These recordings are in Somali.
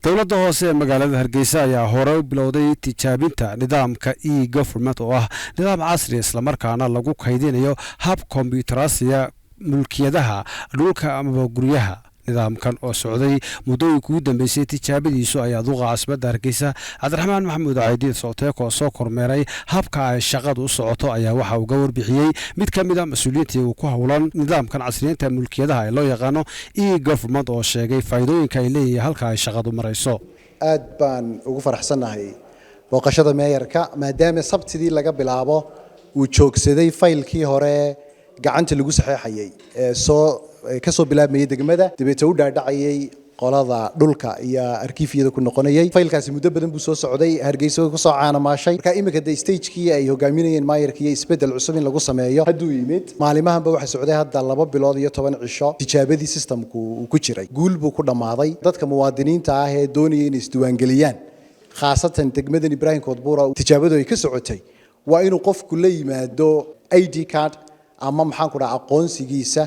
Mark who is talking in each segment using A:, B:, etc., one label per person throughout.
A: Dowladda hoose ee magaalada Hargeysa ayaa hore u bilowday tijaabinta nidaamka e-government, oo ah nidaam casri, islamarkaana lagu kaydinayo hab kombiyuutaraasiya mulkiyadaha dhulka amaba guryaha. Nidaamkan oo socday muddooyinka ugu dambeysay tijaabadiisu ayaa duqa caasimadda Hargeysa, Cabdiraxmaan Maxamuud Caydiid Sooteeko, oo soo kormeeray habka ay shaqadu u socoto, ayaa waxa uu ga warbixiyey mid ka mid a mas-uuliyiintii uu ku howlan nidaamkan casriyeynta mulkiyadaha ee loo yaqaano e-government, oo sheegay faa'iidooyinka ay leeyihiin halka ay shaqadu marayso.
B: Aad baan ugu faraxsannahay booqashada meeyarka, maadaama Sabtidii laga bilaabo uu joogsaday faylkii hore gacanta lagu saxeexayay ee soo ka soo bilaabmayay degmada, dabeete u dhaadhacayay qolada dhulka iyo arkiifyada ku noqonayay. Faylkaasi muddo badan buu soo socday, Hargeysa kusoo caanamaashay. Marka iminka de stagekii ay hogaaminayeen maayarka iyo isbedel cusub in lagu sameeyo hadduu yimid. Maalimahanba waxaa socday hadda 2 bilood iyo 10 cisho tijaabadii systemku uu ku jiray. Guul buu ku dhammaaday. Dadka muwaadiniinta ah ee doonaya inay isdiiwaangeliyaan, khaasatan degmadan Ibraahim Koodbuura tijaabadu ay ka socotay, waa inuu qofku la yimaado ID card ama, maxaan ku dhaha, aqoonsigiisa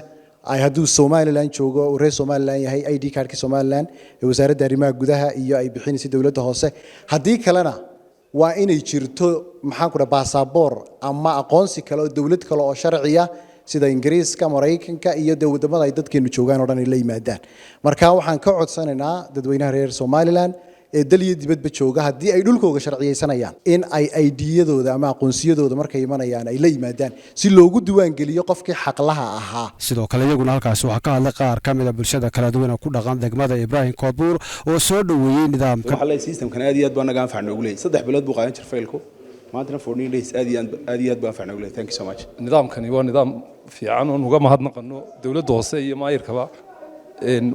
B: ay hadduu Somaliland joogo, uu reer Somaliland yahay, ID cardkii Somaliland ee Wasaaradda Arrimaha Gudaha iyo ay bixinaysa dowladda hoose. Haddii kalena waa inay jirto, maxaan ku dhaha, baasaboor ama aqoonsi kale oo dowlad kale oo sharciya, sida Ingiriiska, Maraykanka iyo dee wadamada ay dadkeenu joogaan oo dhan ay la yimaadaan. Marka waxaan ka codsanaynaa dadweynaha reer Somaliland ee dal iyo dibadba jooga, haddii ay dhulkooga sharciyeysanayaan, in ay ID-yadooda ama aqoonsiyadooda markay imanayaan ay la yimaadaan, si loogu diiwaangeliyo qofkii xaqlaha ahaa.
A: Sidoo kale iyaguna halkaasi waxaa ka hadlay qaar ka mid a bulshada kala duwan ee ku dhaqan degmada Ibraahim Koodbuur oo soo dhoweeyey nidaamka.
C: Waxaa leeyahay systemkan aad iyo aad baa naga anfac noogu leeyahay. 3 bilood buu qaadan jir faylku, maantana 14 days. Aad iyo aad, aad iyo aad buu anfac noogu leeyahay. Thank you so much.
D: Nidaamkani waa nidaam fiican oon uga mahadnaqano dowladda hoose iyo maayirkaba.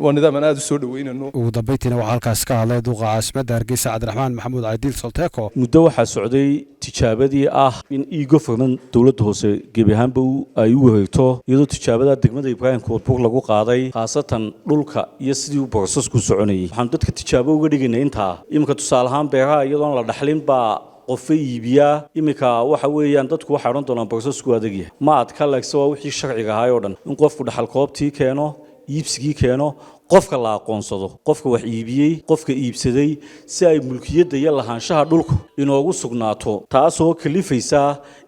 D: Waa nidaam aan aad u soo dhaweynano.
A: Ugu dambeyntiina waxaa halkaas ka hadlay duqa caasimadda Hargeysa, Cabdiraxmaan Maxamuud Caydiil Solteeko.
E: Muddo waxaa socday tijaabadii ah in e-government dowladda hoose gebi ahaanba ay u wareegto, iyadoo tijaabada degmada Ibraahim Koodbuur lagu qaaday, khaasatan dhulka iyo sidii uu processku soconayay. Waxaanu dadka tijaabo uga dhigaynay intaa. Iminka tusaale ahaan beeraha iyadoon la dhaxlin baa qofa iibiyaa. Iminka waxa weeyaan dadku waxay odhan doonaan processku adag yahay. Ma adka, laakiinse waa wixii sharciga ahaay oo dhan in qofku dhaxal koobtii keeno, iibsigii keeno, qofka la aqoonsado, qofka wax iibiyey, qofka iibsaday, si ay mulkiyadda iyo lahaanshaha dhulku inoogu sugnaato, taasoo kalifaysa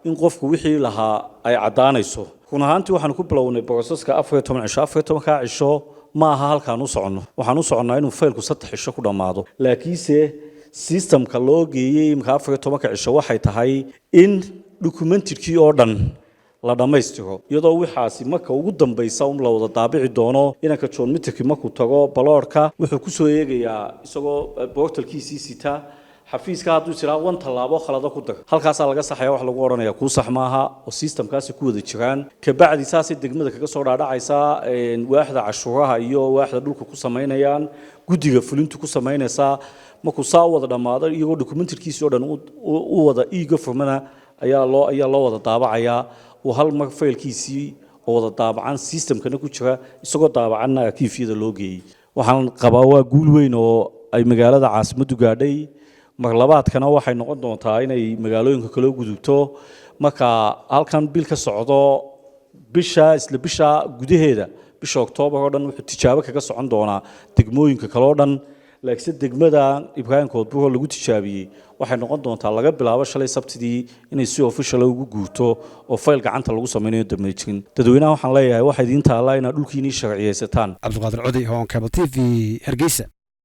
E: in qofku wixii lahaa ay caddaanayso. Run ahaantii waxaanu ku bilownay processka 14 cisho. 14-kaa cisho ma aha halkaan u soconno. Waxaan u soconnaa inuu faylku 3 cisho ku dhammaado, laakiinse systemka loo geeyey imika 14-ka cisho waxay tahay in documentkii oo dhan la dhammaystiro, iyadoo waxaasi marka ugu dambaysa un la wada daabici doono. Inanka John Mitrki markuu tago baloorka, wuxuu ku soo eegayaa isagoo portalkiisii sita xafiiska. Hadduu is idhaa wan tallaabo khalado ku dar, halkaasaa laga saxaya, wax lagu odhanaya kuu sax maaha, oo systemkaasi ku wada jiraan. Kabacdi saasay degmada kaga soo dhaadhacaysaa, waaxda cashuuraha iyo waaxda dhulka ku samaynayaan, guddiga fulintu ku samaynaysaa. Markuu saa u wada dhammaado, iyagoo documentkiisii oo dhan u wada e-government ayaa loo wada daabacayaa, uu hal mar faylkiisii oo wada daabacan systemkana ku jira, isagoo daabacanna arkiifyada loo geeyey. Waxaan qabaa waa guul weyn oo ay magaalada caasimaddu gaadhay. Mar labaadkana waxay noqon doontaa inay magaalooyinka kala gudubto. Marka halkan bil ka socdo, bisha, isla bisha gudaheeda, bisha Oktoobar oo dhan, wuxuu tijaabo kaga socon doonaa degmooyinka kale oo dhan. Laakiinse degmada Ibraahim Koodbuur oo lagu tijaabiyey waxay noqon doontaa laga bilaabo shalay Sabtidii inay si official ugu guurto oo fayl gacanta lagu samaynayo dambe jirin. Dadweynaha waxaan leeyahay, waxaa idiin taallaa inaad dhulkiinii sharciyeysataan.
A: Cabdiqaadir Codi, Horn Cable TV, Hargeysa.